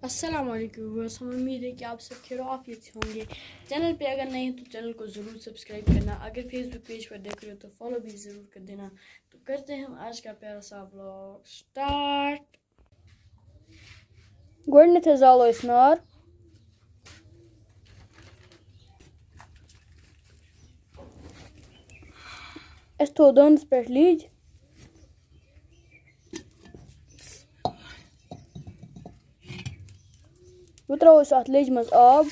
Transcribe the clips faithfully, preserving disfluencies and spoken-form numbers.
السلام علیکم ویورز، ہم امید ہے کہ آپ سب خیر و عافیت سے ہوں گے۔ چینل پہ اگر نئے ہیں تو چینل کو ضرور سبسکرائب کرنا، اگر فیس بک پیج پر دیکھ رہے ہو تو فالو بھی ضرور کر دینا۔ تو کرتے ہیں ہم آج کا پیارا سا ولاگ سٹارٹ۔ گۄڈٕنیتھٕے زالو أسۍ نار۔ أسۍ تھوو دٲنَس پٮ۪ٹھ لیٚج۔ وۄنۍ ترٛاوو أسۍ اَتھ لیٚجہِ منٛز آب۔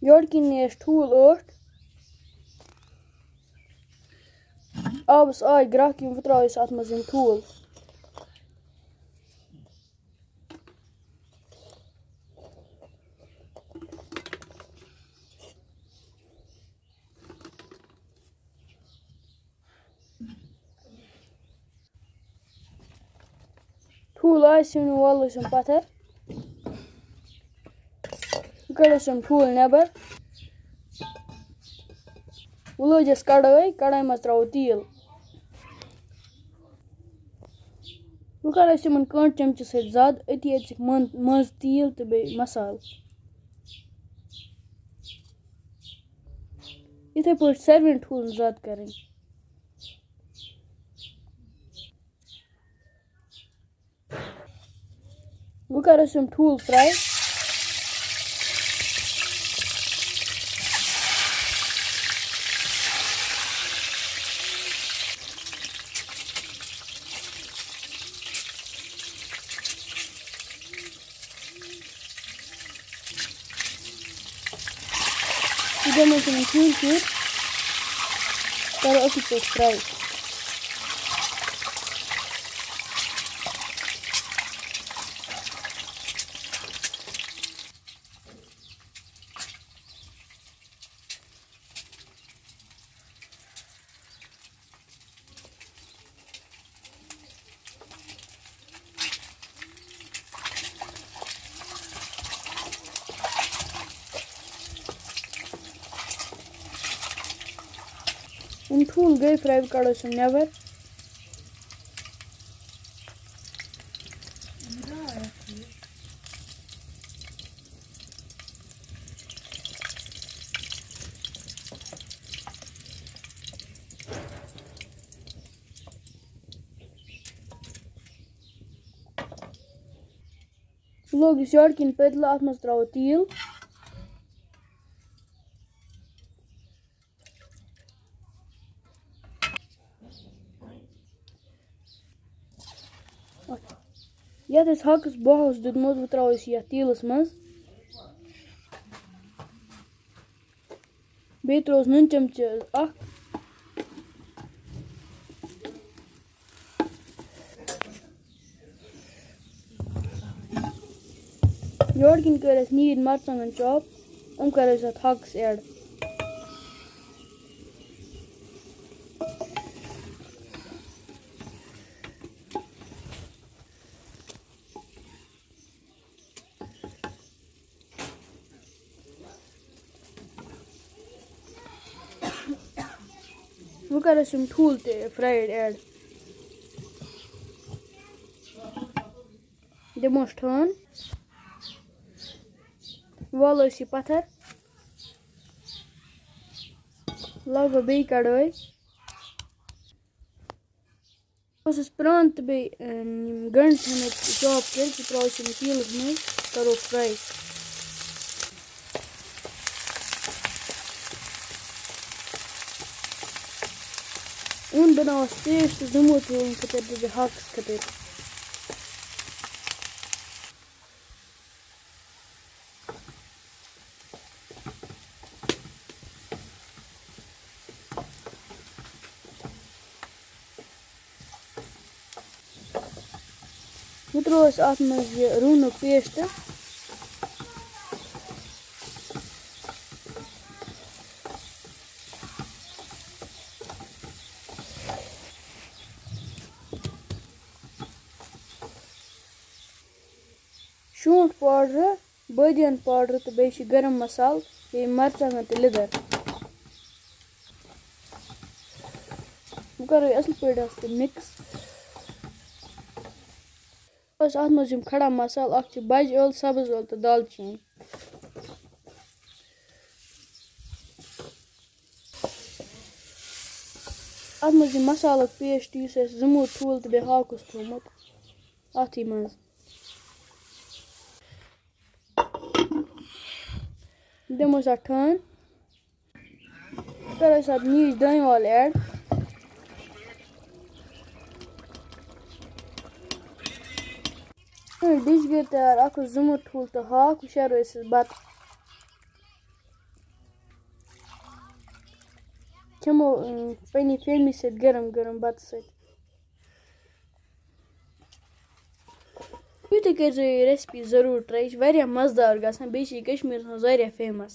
یورٕ کِنۍ نی اَسہِ ٹھوٗل ٲٹھ۔ آبَس آے گرٛٮ۪کھ، یِم وۄنۍ ترٛاوو أسۍ اَتھ منٛز یِم ٹھوٗل۔ ٹھوٗل آسہِ سیُن، والو أسۍ یِم پَتھر۔ وۄنۍ کَڑو أسۍ یِم ٹھوٗل نٮ۪بر۔ وۄنۍ لٲج اَسہِ کَڑٲے، کَڑٲے منٛز ترٛاوو تیٖل۔ وۄنۍ کَڑو أسۍ یِمن کٲنٛٹہٕ چمچہٕ سۭتۍ زَد، أتی أژِکھ من-، منٛز تیٖل تہٕ بیٚیہِ مصالہٕ۔ یِتھَے پٲٹھۍ ساروِین ٹھوٗلن زَد کَرٕنۍ۔ وۄنۍ کَرو أسۍ یِم ٹھوٗل fry۔ یہِ دِمو أسۍ یِمن ٹھوٗل ٹھوٗل، کَرو أتھۍ پٲٹھۍ fry۔ یِم ٹھوٗل گٔے fry، وۄنۍ کَڑو أسۍ یِم نٮ۪بر۔ لوگ یُس یورٕ کِنۍ پٔتلہٕ، اَتھ منٛز ترٛاوو تیٖل۔ یَتھ أسۍ ہاکَس بَہہ اوس دیُتمُت، وۄنۍ ترٛاوو أسۍ یَتھ تیٖلَس منٛز۔ بیٚیہِ ترٛووُس نُن چمچہٕ اَکھ۔ یورٕ کِنۍ کٔرۍ اَسہِ نیٖج مَرژٕوانٛگَن chop، یِم کَرو أسۍ اَتھ ہاکَس add۔ وۄنۍ کَرو أسۍ یِم ٹھوٗل تہِ fried add۔ دِموس ٹھانٛڈ۔ والو أسۍ یہِ پَتھر۔ لاگو بیٚیہِ کَڑٲے۔ اوس اَسہِ پرٛان تہٕ بیٚیہِ، اَم، یِم گَنٛڈٕ تھٲومٕتۍ chop کٔرِتھ، یہِ ترٛاوو أسۍ یِم تیٖلَس منٛز، کَرو fry۔ اوٚن بَناوَس paste، دِمو تہِ اوٚن خٲطرٕ تہٕ بیٚیہِ ہاکَس خٲطرٕ۔ وۄنۍ ترٛوو اَسہِ اَتھ منٛز یہِ رُہنُک paste۔ شونٛٹھ powder، بٲدیان powder تہٕ بیٚیہِ چھِ گرم مصالہٕ، بیٚیہِ مرژٕوانٛگن تہٕ لیٚدٕر۔ وۄنۍ کَرو یہِ اَصٕل پٲٹھۍ اَتھ تہِ مِکٕس. بَس اَتھ منٛز یِم کھڑا مصالہٕ، اَکھ چھِ بَجہِ ٲلہٕ، سَبٕز ٲلہٕ تہٕ دالچیٖن. اَتھ منٛز یہِ مصالُک paste، یُس اَسہِ زُمُت ٹھوٗل تہٕ بیٚیہِ ہاکھ اوس تھوٚومُت اَتھٕے منٛز. دِمو أسۍ اَتھ ٹھانٛڈ. کَرو أسۍ اَتھ نیٖج دانہِ وَل add. ڈِش گٔے تیار، اَکھ اوس زُمُت ٹھوٗل تہٕ ہاکھ، وۄنۍ شیرو أسۍ بَتہٕ. کھٮ۪مو، اۭں، پننہِ فیملی سۭتۍ گرم گرم بَتہٕ سۭتۍ. تُہۍ تہِ کٔرۍزیو یہِ recipe ضروٗر try، یہِ چھِ واریاہ مَزٕدار گژھان، بیٚیہِ چھِ یہِ کشمیٖرَس منٛز واریاہ famous.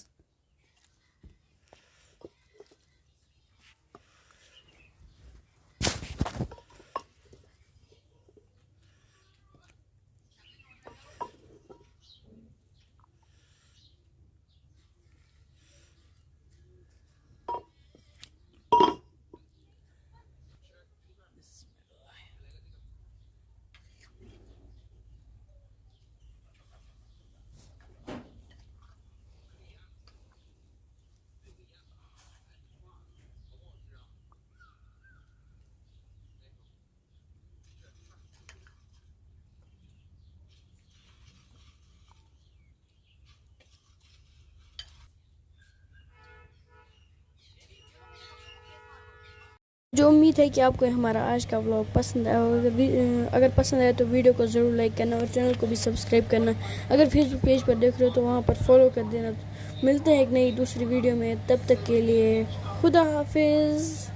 जो उम्मीद है कि आपको हमारा आज का व्लॉग पसंद आया होगा। वी-, अ, अगर पसंद आया तो वीडियो को ज़रूर लाइक करना और चैनल को भी सब्सक्राइब करना। अगर फेसबुक पेज पर देख रहे हो तो वहाँ पर फॉलो कर देना. मिलते हैं एक नई दूसरी वीडियो में, तब तक के लिए खुदा हाफिज़.